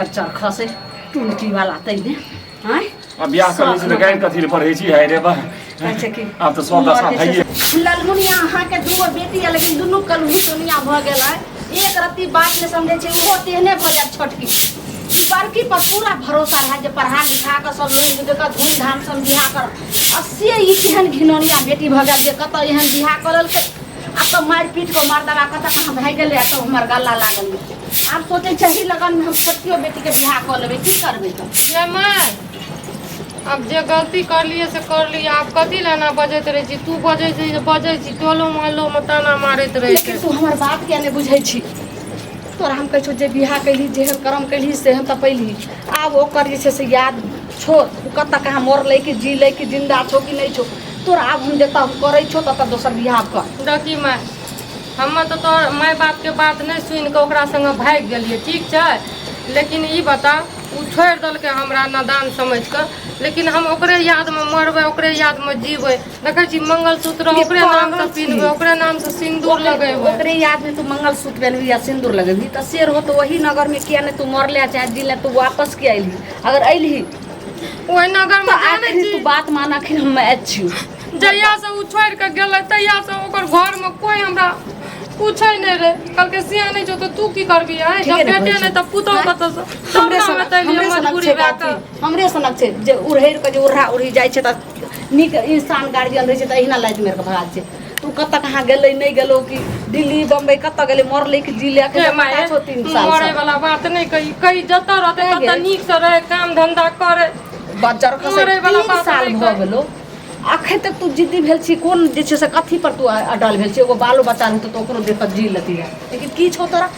बच्चा खसे टुनकी वाला तैने आँय आ बियाह करै छी तऽ गारि कथी लए पढ़ै छी हाय रे बा कहै छै कि आब तऽ सब दशा भइए ललमुनिया अहाँके दूगो बेटी है लेकिन दुनू कलहुसुनिया भऽ गेल है एक रत्ती बात नहि समझै छै ओहो तेहने भऽ जायत छोटकी ई बड़की पर पूरा भरोसा रहै जे पढ़ा लिखा कऽ सब लोग दे कऽ धूमधाम से हम बियाह करब आ से ई केहन घिनौनिया बेटी भऽ गेल जे कतऽ एहन बियाह कऽ लेलकै आब तऽ मारि पीट कऽ मर्दबा कतऽ कहाँ भए गेलै आ तब हमर गला लागल यऽ। आब सोचै छै एही लगनमे हम छोटकियो बेटीके बियाह कऽ लेबै की करबै तऽ ये माय आब जे गलती करलियै से करलियै आब कथी लए एना बजैत रहै छी तू बजै छी जे बजै छी टोलो मोहल्लोमे ताना मारैत रहै लेकिन छै तू हमर बात किया नहि बुझै छी तोरा हम कहै छौ जे बियाह कैलही जेहन कर्म कैलही सेहन तऽ पैलही आब ओकर जे छै से याद छोड़ ओ कतऽ कहाँ मरलै कि जीलै कि जिन्दा छौ कि नहि छौ तोरा आब हम जतऽ हम करै छौ ततऽ दोसर बियाह कर देखी माय हमे तऽ तोहर माय बापके बात नहि सुनि कऽ ओकरा संगे भागि गेलियै ठीक छै लेकिन ई बता ओ छोड़ि देलकै हमरा नादान समझि कऽ लेकिन हम ओकरे यादमे मरबै ओकरे यादमे जीबै देखै छी मंगलसूत्र ये ओकरे नामसँ पागल छी। पिन्हबै ओकरे नामसँ सिन्दूर लगेबै ओकरे याद में तू मंगलसूत्र पहनबी या सिंदूर लगेबी तऽ से रहो तो वही नगर में किया नहीं तू मरले चाहे जिले तू वापस किया अयलही अगर अयलही ओहि नगरमे तऽ जानै आखिर छी तू बात मान अखन हम आयल छियौ जहियासँ ओ छोड़ि कऽ गेलै तहियासँ ओकर घरमे कोइ हमरा पूछै नहि रहै कहलकै सिया नहि छौ तऽ तू की करबी आँय ठीके जब ने बेटे कहै नहि छौ। तऽ पुतहु कतऽसँ तब हमरे ने हम सनक एतऽ एलियै हमरे सनक मजबूरी छै भए बात कऽ हमरे सनक छै जे उड़हरि कऽ जे उड़हा उड़ही जाइ छै तऽ नीक इंसान गार्जियन रहै छै तऽ अहिना लाइट मारि कऽ भगा दै छै तू कतऽ कहाँ गेलै नहि गेलौ कि दिल्ली बम्बई कतऽ गेलै मरलै कि जीलै अखन हे तऽ माय पता छौ 3 साल मरै से वाला बात नहि कही कही जतऽ रहतै हे ततऽ गे। नीकसँ रहै काम धंधा करै बज्जर खसै मरै वाला तीन बात साल नहि भऽ कही। गेलौ अखन तक तू जिद्दी भेल छी कोन जे छै से कथी पर तू अडल भेल छी एगो बालो बच्चा रहतौ तऽ ओकरो देख कऽ जी लेती रहए लेकिन की छौ तोरा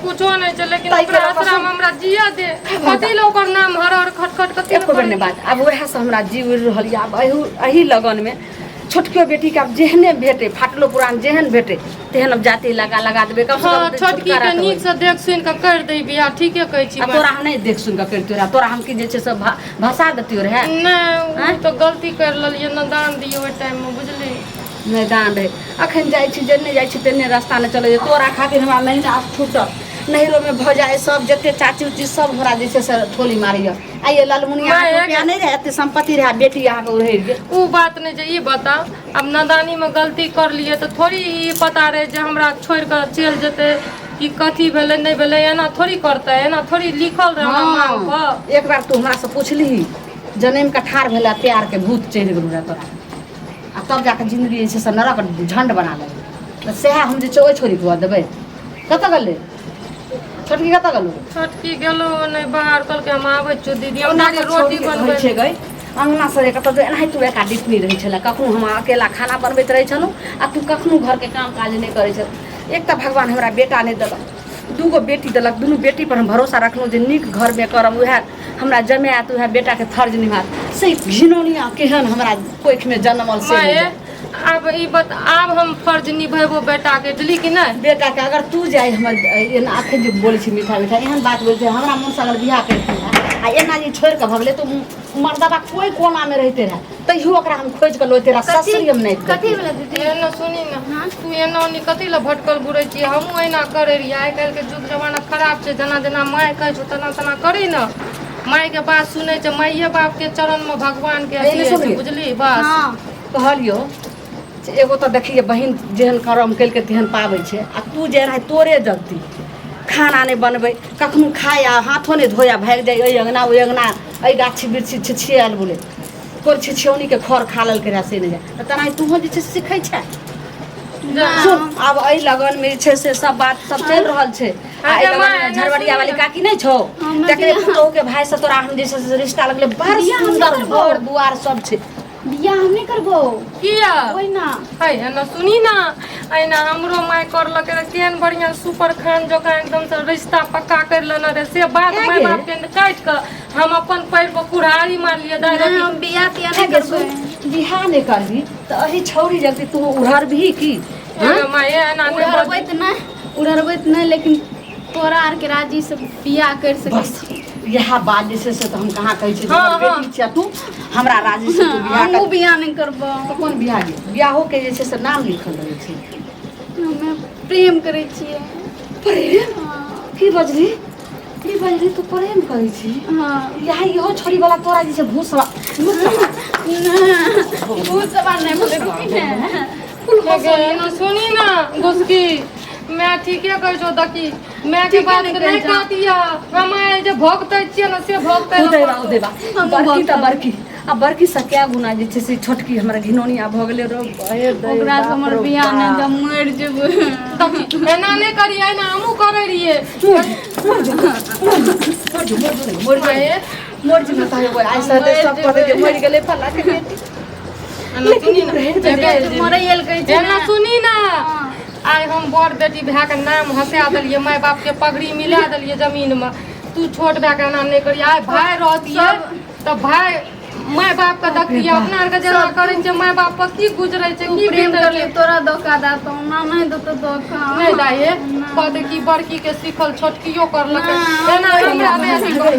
कुछो नहि छै लेकिन ताहि के ओकरा लऽ कऽ आसरामे हमरा जियऽ दे कथी लए ओकर नाम हर हर खटखट कथी लए एको बेर करै नहि बात आब उएहसँ हमरा जी उड़ि रहल यऽ आब एहू एही लगनमे छोटकियो बेटीके आब जेहने भेटै फाटलो पुरान जेहन भेटै तेहन आब जाति लगा लगा देबै कम से हँ कम छोटकी छुटकारा के तऽ नीक होई। से देख सुनि कऽ करि दै बियाह ठीके कहै छी आ माय। तोरा हम नहि देख सुनि कऽ करितियो रहए तोरा हम की जे छै से भसा देतियो रहए नहि आँय? ओ तऽ गलती करि लेलियै नदान दियौ ओहि टाइममे बुझली नहि दान रहै अखन जाइ छी जेने जाइ छी तेने रास्ता नहि चलै छै तोरा खातिर हमरा महीना छूटल नैहरोमे भऽ जाइ सब जते चाची उची सब हमरा जे छै से ठोली मारैए आ ये ललमुनिया माय, रुपया नहि रहै एते सम्पत्ति रहै बेटी अहाँके उड़ै गेल ओ बात नहि छै ई बता आब नदानीमे गलती करलियै तऽ थोड़ी ई पता रहै जे हमरा छोड़ि कऽ चलि जेतै कि कथी भेलै नहि भेलै एना थोड़ी करतै एना थोड़ी लिखल रहै हमरा मांग पर हँ एक बार तू हमरा से पुछलिही जनमि कऽ ठाढ़ भेला प्यारके भूत चढ़ि गेलौ रहै तोरा आ तब जाकऽ जिन्दगी जे छै से नरक झण्ड बना लेबै तऽ सएह हम जे छै ओहि छोड़ीके कऽ देबै कतऽ गेलै छोटकी कतऽ गेलौ छोटकी गेलो नहि बाहर कहलकै हम आबै छियौ दीदी हम ओना खाली तऽ रोटी छोड़ी रहै बनबै छै गै अङ्गना से कतऽ तऽ एनाहि तू एका डिपनी रहै छलै कखनो हम अकेला खाना बनबैत रहै छलहुँ आ तू कखनो घरके काम काज नहि करै छल एक तऽ भगवान हमरा बेटा नहि देलक दूगो बेटी देलक दुनू बेटी पर हम भरोसा रखलहुँ जे नीक घरमे करब उएह हमरा जमायत उएह बेटाके फर्ज निभायत से घिनौनिया केहन हमरा कोखिमे जनमल से नहि माये जानि। आब ई बत आब हम फर्ज निभेबो बेटाके बुझली कि नहि बेटाके अगर तू जाय हमर एना अखन जे बोलै छी मीठा मीठा एहन बात बोलै छै हमरा मोनसँ अगर बियाह करितियै आ एना जे छोड़ि कऽ भगलै तऽ मर्दबा कोइ कोनामे रहिते रहए तैयो ओकरा हम खोजि कऽ लैते रहए ससुरी हम नहि कथी भेलै दीदी एना सुनी ने तू एना ओनी कथी लए भटकल घुरै छी हमहूँ एना करै रहियै आइ काल्हिके युग जमाना खराब छै जेना जेना माय कहै छौ तेना तेना करी ने मायके बात सुनै छै माइए बापके चरणमे भगवानके अथी एने होइ छै सुनली? बुझली बस हँ कहलियौ जे एगो तऽ देखियै बहिन जेहन करम केलकै तेहन पाबै छै आ तू जे रहै तोरे जल्दी खाना नहि बनबै कखनो खाय आ हाथो नहि धोया भागि जाइ एहि अङ्गना ओहि अङ्गना एहि गाछी बिरछी छिछियाएल बोले कोन छिछियौनीके खर खा लेलकै रहए से नहि जाय तऽ तेनाही तूहो जे छै सीखै छै सुन आब एहि लगनमे जे छै से सब बात सब चलि रहल छै आ एहि अच्छा, माय, लगनमे एना झरबरिया वाली सुनी काकी नहि छौ हँ, तकरे बियाह- पुतोहुके भाय से तोरा हम जे छै से रिश्ता लगलै बड़ बियाह हम सुन्दर नहि करबौ। घर दुआर सब छै बियाह हम नहि करबो किया ओहिना है एना सुनी ना एना हमरो माय करलकै रहे केहन बढ़िया सुपर खान जकाँ एकदम से रिश्ता पक्का कर लेने रहे से बात है माय गे? बाप के काटि कऽ हम अपन पैर पर कुल्हाड़ी मारलियै दाइ नहि रखी हम बियाह तियाह है नहि गे, करबै सुन बियाह नहि करबी तऽ एहि छौरी जल्दी तू उड़हरबही की हँ? माय एना नहि उड़हरबै बजै। तऽ नहि उड़हरबै तऽ नहि लेकिन तोरा आरके राजी से बियाह करि सकै बस छी इएह बात जे छै से तऽ हम कहाँ कहै छी जे हँ, हमर हँ। बेटी छियै तू हमरा राजी से तू बियाह हमहूँ कर बियाह नहि करबो तऽ कोन बियाह गे बियाहोके जे छै से नाम लिखल रहै छै हमे प्रेम करै छियै प्रेम हँ, की बजली छोटकी बहिनी तू प्रेम करै छी? हाँ। यहाँ इहो छोरी वाला तोरा जे छै भूसवा भूसवा नहि बोले, रुकी ने। गे, सुनी ना घुसकी, मैं ठीके कहै छौ। देखी, माय के ठीके बात नहि नहि कहै छौ। काटिया। हम आइ जे भोगतै छियै ने से भोगतै। उदैबा उदैबा। हमहूँ बड़की तऽ भोगतबै। बड़की आ बड़की से कए गुना जे छै से छोटकी हमरा घिनौनिया भऽ गेलै रो बहे दै। ओकरा से बाप हमर रौ बियाह नहि बाप। तऽ मरि जेबै। देखी, एना नहि करियै, एना हमहूँ करै रहियै। मर जो, मर जो, मर जो, मर जो, मर जो। माये, मर जो ने तऽ आइ से सब कहतै जे मरि गेलै फल्ला के बेटी। एना सुनी ने, जे मरै लए कहै छै एना ने। सुनी ना। हाँ। आइ हम बड़ बेटी भाय के नाम हंसा देलियै, माय बाप के पगड़ी मिला देलियै जमीन में। तू छोट भाय के एना नहि करियै। आइ भाय रहतियै तऽ भाय माय बाप के देखतियै। अपना आरके जेना करै छियै, माय बाप पर की गुजरै छै, तू की प्रेम बीतै करली छै। तोरा धोखा देतौ ना, नहि देतौ धोखा। नहि दाइ, कहतै कि बड़की के सीखल छोटकियो करलकै। एना हमरा नहि अथी करू।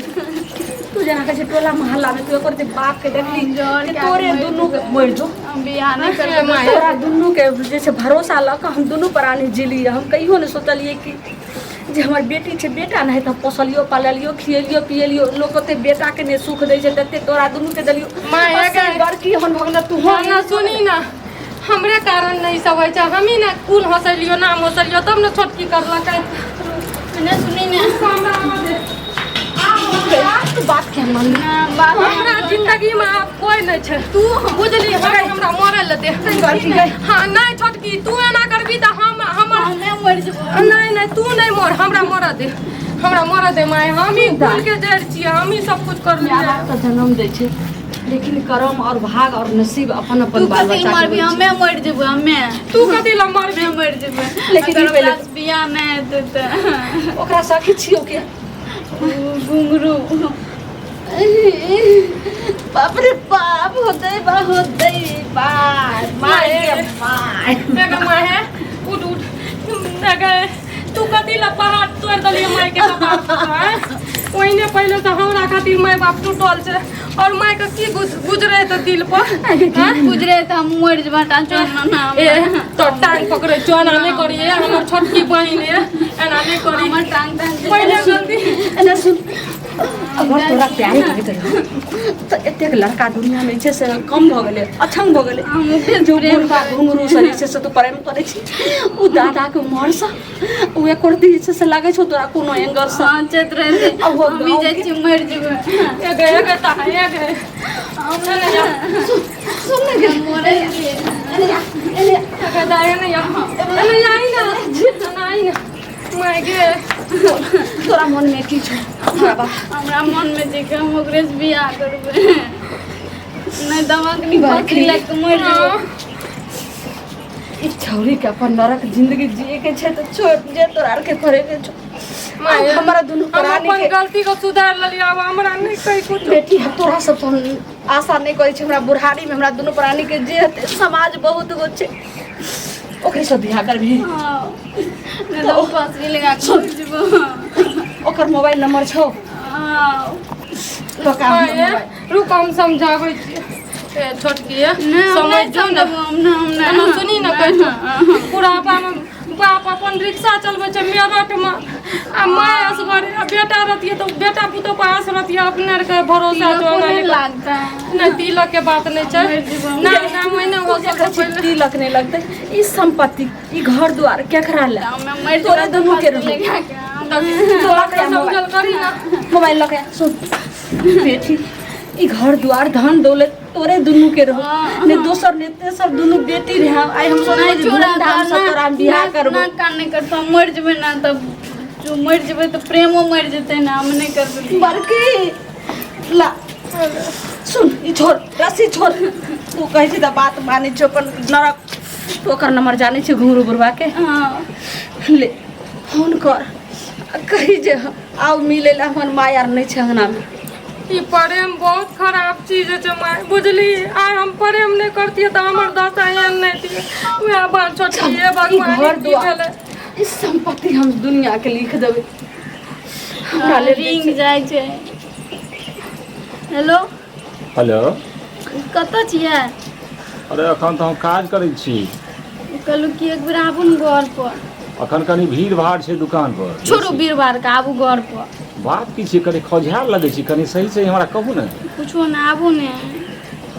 तू जेना कहै छै टोला मोहल्ला में तू एकर जे बाप के देखली जर जे के तोरे मरि दुनू के मरि जो। हम बियाह नहि ए करबै। माय, तोरा दुनू के जे छै भरोसा लऽ कऽ हम दुनू प्राणी जीलियै। हम कहियो नहि सोचलियै कि जे हमर बेटी छै, बेटा नहि तऽ पोसलियो पाललियो, खिएलियो पिएलियो। लोक ओते बेटाके नहि सुख दै छै तते तोरा दुनूके देलियो। माय, बस गे। बड़की हन भऽ गेलै तू। ना सुनी ना, हमरे कारण नहीं सब होइ छै। हमही ने कुल हंसलियो, नाम हंसलियो, तब ने छोटकी करलकै। ने सुनी ने। तू बात के मान। ना, बात हमरा जिंदगी में आब कोई नहीं छै, तू बुझली? हम हमरा मरे लए दे। बड़की गई। हाँ, नहीं छोटकी, तू एना करबी तऽ हम हमर हमे मरि जेबै। नहीं नहीं, तू नहीं मर, हमरा मरऽ दे, हमरा मरऽ दे माय। हमही कुल के जड़ छियै, हमही सब कुछ माय करलियै। बाप तऽ जन्म दै छै, लेकिन कर्म और भाग और नसीब अपन तू अपन बाल कथी बच्चा के मरबी? होइ छै। हमे मरि जेबै, हमे। तू कथी लए मरबी? हमे मरि जेबै। लेकिन अगर ई पहिले- ओकरा से बियाह नहि हेतै तऽ। ओकरा सखी छियौ के? उ घुंघरू। बाप रे बाप, होतै बा, होतै बाप, माय गे माय। एगो माय है, उठ उठ। एगे, तू कथी लए पहाड़ तोड़ि देलियै माय के कपार पर, आँय? ओहिने पहिले तऽ हमरा खातिर माय बाप टूटल छै और माय के की गुजरे तऽ दिल पर, आँय? गुजरे तऽ हम मरि जेबै। टांचो ना। ए तो टांग पकड़े छौ, एना नहि करियै। हमर छोटकी बहिन है, एना नहि करी। हमर टांग टांग। पहिले गलती। एना सुन, अगर तोरा प्यारे करैत रहौ तऽ एतेक लड़का दुनियामे छै से कम भऽ गेलै, अछंग भऽ गेलै। हम ओकरे जो प्रेम बुढ़बा घुंघरू से जे छै से तू प्रेम करै छी, ओ दादाके उमरसँ ओ एको रत्ती जे छै से लागै छौ तोरा कोनो एंगलसँ? सोचैत रहै आ ओहो हमही गाँवके- जाइ छी, मरि जेबै। एगे एगे ता एगे। सुन ने गे। मरै छियै। एने आ, एने आ। एगे दा, एने आ, एने आई ना, एने आई ना माय गे। तोरा मनमे की छौ हमरा बात? हमरा मनमे छै कि हम ओकरे से बियाह करबै, नहि तऽ हम अखनी बड़की। फांसी लागि कऽ मरि जेबै। ई छौरी के अपन नरक जिंदगी जिए के छै तऽ छोड़ जे तोरा आर के करे के छौ। माय, आब हमरा दुनू हम प्राणी अपन के गलती को सुधार लेलियै, आब हमरा नहि कही कुछ। बेटी, हम तोरा सब हम आशा नहि करै छी। हमरा बुढ़ारी में हमरा दुनू प्राणी के जे हेतै, समाज बहुत गो छै, ओकरे से बियाह करबही? हाँ। नहि तऽ हम फांसी लगा कऽ मरि जेबै। ओकर मोबाइल नंबर छौ? हाँ। लऽ माय, रुक, हम समझाबै छियै। ए छोटकी, नहि, हम समझ नहि जो ने। समझबै, हम नहि, हम नहि। एना सुनी ने, कहै छौ बुढ़ापा में बाप अपन रिक्शा चलबै छै मेरठमे आ माय असगरे आ बेटा रहतियै तऽ बेटा पुतोह पर आस रहतियै। अपने आरके भरोसा छौ। तिलको एना नहि नहि लागतै। नहि, तिलक के बात नहि छै। मरि जेबै हम। ना ना, महीना हो देखै छी, तिलक नहि लगतै। ई संपत्ति, ई घर द्वार केकरा ले? हमे मरि तोरे जेबै दुनू के फांसी रहू। लगा कऽ। तोरा के समझल करी ना। मोबाइल लऽ के आ, सुन बेटी, ई घर द्वार धन दौलत तोरे दुनू के रहो, ने दोसर ने तेसर। दुनू बेटी रहे। आइ हम सोचै नहि छी छोड़ा। धूमधाम से तोरा हम बियाह करबो। ना, कान नहि करतौ। हम मरि जेबै ना तब जो मरि जेबै तऽ प्रेमो मरि जेतै ना। हम नहि करबै। बड़की ला सुन, ई छोड़, रस्सी छोड़। तू कहै छी तऽ बात मानै छौ अपन नरक। तू ओकर नंबर जानै छी घुंघरू बुढ़वा के? हाँ। ले, फोन कर आ कही जे आउ मिलै लए, हमर माय आर नहि छै अंगनामे। ई प्रेम बहुत खराब चीज छै माय, बुझली? आइ हम प्रेम नहि करतियै तऽ हमर दशा एहन नहि थियै। वएह बात छोटकी, हे ई भगवान, घर ई की द्वार भेलै? ई संपत्ति हम दुनिया के लिख देबै, हमरा लेल रिंग जाइ छै। हेलो। हेलो। कतऽ छियै? अरे, एखन तऽ हम काज करै छी। कहलहुँ कि एक बेर आबू ने घर पर। अखन कनि भीड़ भाड़ छै दुकान पर। छोड़ू भीड़ भाड़ के, आबू घर पर। बात की छै, कनि खौझायल लगै छी, कनि सही सही हमरा कहू ने। कुछो ने, आबू ने।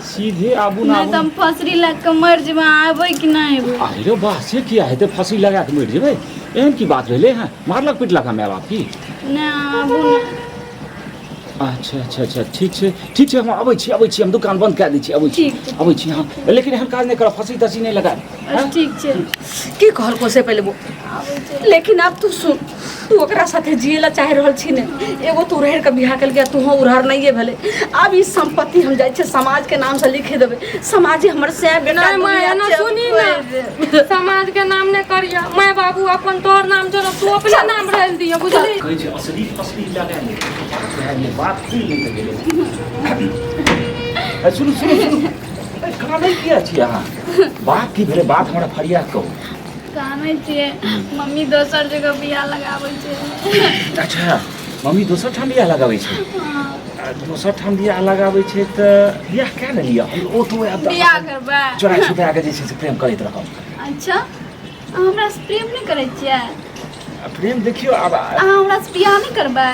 सीधे आबू ना। नहि तऽ हम फसरी लग के मरि जेबै। अहाँ एबै कि नहि एबै? अरे वाह, से किया हेतै? फंसी लगा के मरि जेबै, एहन की बात भेलै? हँ, मारलक पिटलक हँ माय बाप की? नहि, आबू ने। अच्छा अच्छा अच्छा, ठीक छै ठीक छै, हम अबै छी, अबै छी, हम दुकान बंद कए दै छी, अबै छी। ठीक छै। अबै छी। हँ, लेकिन एहन काज नहि करब, फंसी तसी नहि लगायब। अच्छा, ठीक छै। की कहलको से पहिले वो आबै छै। लेकिन आब तू सुन, तू ओकरा साथे जिए ला चाहि रहल छी ने? एगो तू उड़हर के बियाह केलकै, तू उड़हर नहिए भेलै। आब ई संपत्ति हम जाइ छियै समाज के नाम से लिखे देबै, समाजे हमर सैं बेटा नहि माय, दुनिया एना छै। सुनी ने, समाज के नाम नहि करिया माय बाबू, अपन तोहर नाम जोड़ब, तू अपने नाम रहि दिअ, बुझली? कहै छै असली असली लगा ले, बात भए गेलै, बात खुलि नहि तऽ गेलै। ए, सुनू सुनू सुनू, ए, कानै किया छी अहाँ? बात की भेलै? बात हमरा फरिया कहू। कानै छियै, मम्मी दोसर जगह बियाह लगाबै छै। अच्छा, मम्मी दोसर ठाम बियाह लगाबै छै? हँ। आ दोसर ठाम बियाह लगाबै छै तऽ बियाह कए ने लिअ, हम ओ तो आयब तऽ बियाह करबै। चोरा छुपा कऽ जे छै से प्रेम करैत रहब। अच्छा, अहाँ हमरा से प्रेम नहि करै छियै? आ प्रेम देखियौ आब अहाँ हमरा से बियाह नहि करबै?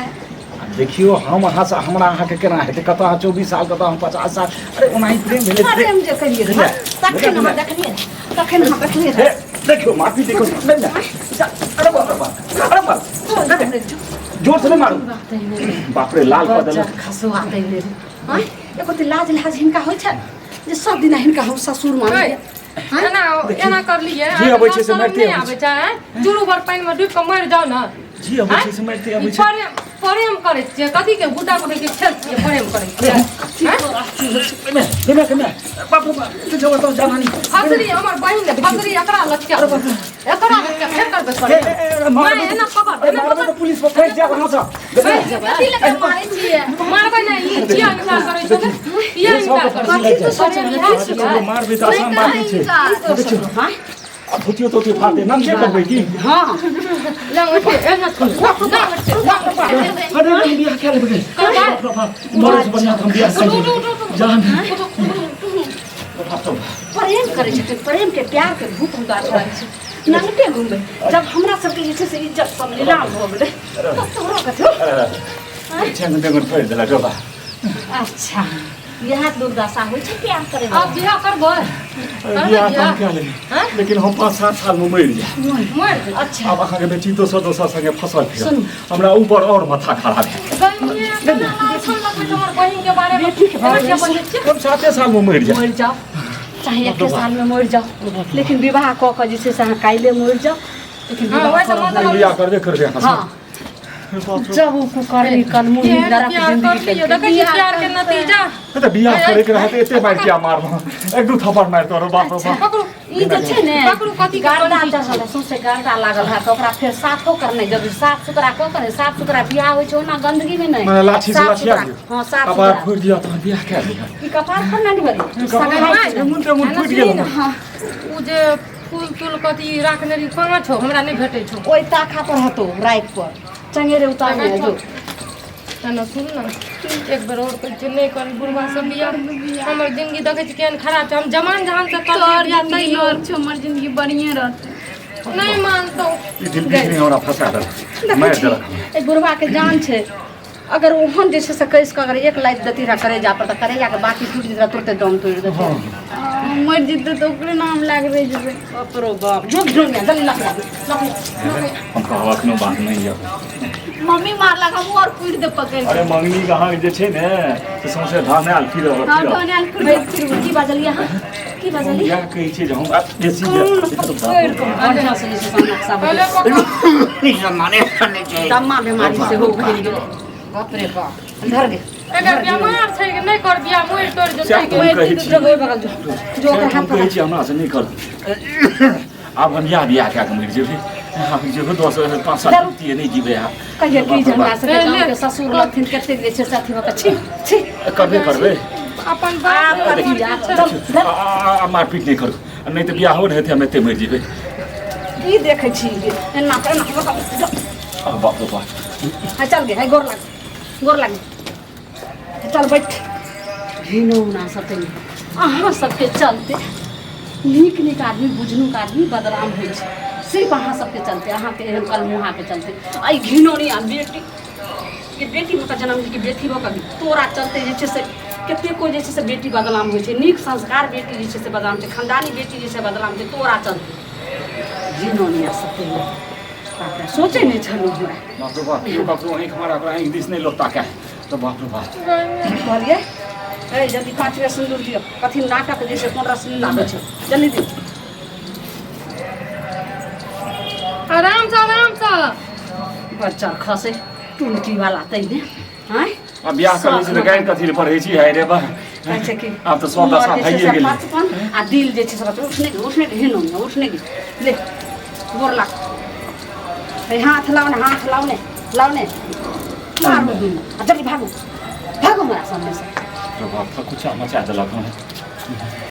आब देखियौ, हम अहाँसँ, हमरा अहाँके केना हेतै? कतऽ अहाँ 24 साल, कतऽ हम 50 साल। अरे ओनाही प्रेम भेलै। प्रेम जे करियै बुझलियै? तखन हम देखलियै, तखन हम देखलियै। हे, देखियौ, माफी देखियौ, नहि नहि, अरे बाप रे बाप, अरे बाप, नहीं, नहीं, जोर से नहीं मारू, बाप रे, लाल कऽ देलक। खसुआ दैने रे, आँय, एको तऽ लाज लाज हिनका होइ छै जे सब दिना हिनका हम ससुर मानै? एना एना करलियै? जे अबै छै से शरम मारिते नहि अबै आबै छै? आँय? चूरू भर पानिमे डूबि कऽ मरि जाउ ने। जी अबै छै से मारिते अबै छै। प्रेम प्रेम करै छियै कथी के? गुड्डा गुड्डी के खेल छियै? प्रेम करै छियै? केने केने केने, बाप रे बाप, ई तऽ जबरदस्त जवानी। फसरी हमर बहिन ने, फसरी एकरा लग, एकरा लग फेर करबै ए, प्रेम। ए, ए, मारबै माय, एना पकड़, अरे एना मारबै तऽ पुलिस पर फँसि जायब अहाँ सब। कथी लए कऽ मारै छियै? मारबै नहि, ई किया इनकार करै छै? किया इनकार करै छै? मारबै तऽ आसान बात नहि छै। हँ। आ धोतियो तोतियो फाड़तै, नंगे करबै की? हँ। लग उठे, एना छोड़, लग उठे, लग उठे। अरे हम बियाह कए लेबै। बाप रे बाप, मरै से बढ़िआँ तऽ हम बियाह कए लेबै। जान बाप रे बाप। प्रेम करै छथिन, प्रेम के प्यार के भूत हुनका चढ़ल छै, नंगटे घुमबै। जब हमरा सबके जे छै से इज्जत सब नीलाम भऽ गेलै तब तोहरो कथी? ठेंगुन टेंगुन फोड़ि देलक रे बा। अच्छा, इएह दुर्दशा होइ छै प्यार करे। आब बियाह करबै? बियाह तऽ हम कए लेबै, लेकिन हम 5-7 सालमे मरि जायब। मरि जेबै? अच्छा। आब अहाँके बेटी दोसर दोसर संगे फसल फिरत। सुनू। हमरा ऊपर और माथा खराब है। गइनिये, केना लाछन लगबै छै हमर बहिन के बारे मे? एना किया बजै छियै? हम 7 सालमे मरि जायब। मरि जाउ चाहे एके सालमे मरि जाउ, लेकिन विवाह कऽ कऽ जे छै से अहाँ काल्हि मरि जाउ, लेकिन हँ, विवाह ओहिसँ करब। मतलब बियाह करबे करबै अहाँ हँ। सब। जब ओ कुकर्मी कलमुही केहन नरक प्यार जिंदगी करलियै? केलकै। देखै छियै प्यार के नतीजा? तऽ बियाह करे के रहत एते मारि किया मारलहुँ? एक दू थप्पड़ मारि तोरो, बाप रे बाप। पकड़ू। ई जे छै ने, पकड़ू, कथी के गर्दा कनकी? चढ़ल है, सौंसे गर्दा लागल है, तऽ ओकरा फेर साफो करनाइ जरूरी। साफ सुथरा कऽ कऽ ने, साफ सुथरा बियाह होइ छै, ओना गंदगी मे नहि। मने लाठी से साफ लाठिया सुथरा दियौ? हँ, साफ कपार सुथरा। फोड़ि दिअ तहन बियाह कए लिअ। ई कपार फोड़ना नहि भेलै, सगाई छै। ठेंगुन तेंगुन एना फुटि सुनी गेल। ने, उ जे फूल तूल कथी राखने रही, कहाँ छौ? हमरा नहि भेटै छौ। ओहि ताखा पर हतो, राखि पर चंगेरे उतारने जो। एना सुन ने, एक बेर और कहै छियै, नहि कर बुढ़वा सब बियाह। हमर जिंदगी देखै छी केहन खराब छै, हम जमान जहान से तोहर करलियै बियाह, जिंदगी तैयो नर्क छौ, हमर जिंदगी बढ़िए रहतै। नहि मानतौ। ई दिल बीच में हमरा फंसा देलक, मारि देलक। एहि बुढ़वा के जान छै, अगर ओहन जे छै से कसि कऽ अगर एक लाइट देती रहए करेजा पर तऽ करेजा के बाती टूटि जेतै, तुरते दम तोड़ि देतै। आ, मरि जेतै तऽ ओकरे नाम लागबै जेबै। बाप रो बाप, जो घिनौनिया, जल्दी लग जा, लग जा। हम कहब अखनो बात नहि यऽ। मम्मी मारलक, हमहूँ और कुटि दे पकड़ि। अरे मंगनी के अहाँके जे छै ने से सौंसे धानायल फिरब। हँ। फिरब। धनिया कुटि दे फिरबै। की बाजलियै अहाँ? की बाजलियै? इएह कहै छै जे हम आब बेसी कान पकड़ि कऽ बढ़िआँ से जे छै से नक्शा पहिले पकड़। दम्मा बीमारी सेहो भरि गेलै, बाप रे बाप, धर गे। एकर बेमार छै कि नहि कर बियाह, मरि तोड़ि जेतै। सएह हम कहै छी। जो ओहि बगल जो, जो ओकर सएह हाथ हम कहै पकड़। छी, हमरा से नहि कर। आब हम इएह बियाह कए कऽ मरि जेबै, आब जेबै 10 5 साल जीतियै नहि जीबै आब। कहियै की जे हमरा सबके ले, ले। गाँवके ससुर लगथिन कतेक जे छै से अथी भऽ कऽ, छी छी। करबे करबै। अपन बाप आब कथी? आब चल, धर। आ मारपीट नहि करू, नहि तऽ बियाहो नहि हेतै, हम एते मरि जेबै। की देखै छी एना कऽ, एना कऽ, जो। आ बाप रे बाप। हाँ, चल गे, है गोर लाग, गोर लाग, चल बैठ। घिनौना सब, अहाँ सबके चलते नीक नीक आदमी, बुझनुक आदमी बदनाम होइ छै। सिर्फ अहाँ सबके चलते, अहाँके एहन कलमुहाके चलते। एहि घिनौनी आ बेटी के बेटी भऽ कऽ जनम कि बेटी भऽ कऽ तोरा चलते जे छै से कतेको जे छै से बेटी बदनाम होइ छै। नीक संस्कार बेटी जे छै से बदनाम छै, खानदानी बेटी जे छै बदनाम छै तोरा चलते। घिनौनी आ सबके बाप रे, सोचै नहि छलहुँ हमरा। बाप रे बाप, केओ ककरो आँखि मारा, ओकरा आँखि दिस नहि लोक ताकै तऽ बाप रे बाप। कहलियै ए जल्दी 5 बेर सिन्दूर दियौ, कथी नाटक जे छै कोन रसलीला होइ छै, जल्दी दियौ। आरामसँ आरामसँ। बच्चा खसे टुनकी वाला तैने आँय। आब बियाह करै छी तऽ गारि कथी लए पढ़ै छी? हाय रे बा, कहै छै कि आब तऽ सब दशा उमर जे छै भइए से गेलै। 55 आ दिल जे छै से 55। उठने उठने हिनो उठने ले गोर लाग। हे हाथ लाओ ने, हाथ लाओ ने, लाओ ने, मारू दुनू आ जल्दी भागू, भागू हमरा सामने से। रे बाप, थकुचा मचा देलक हन।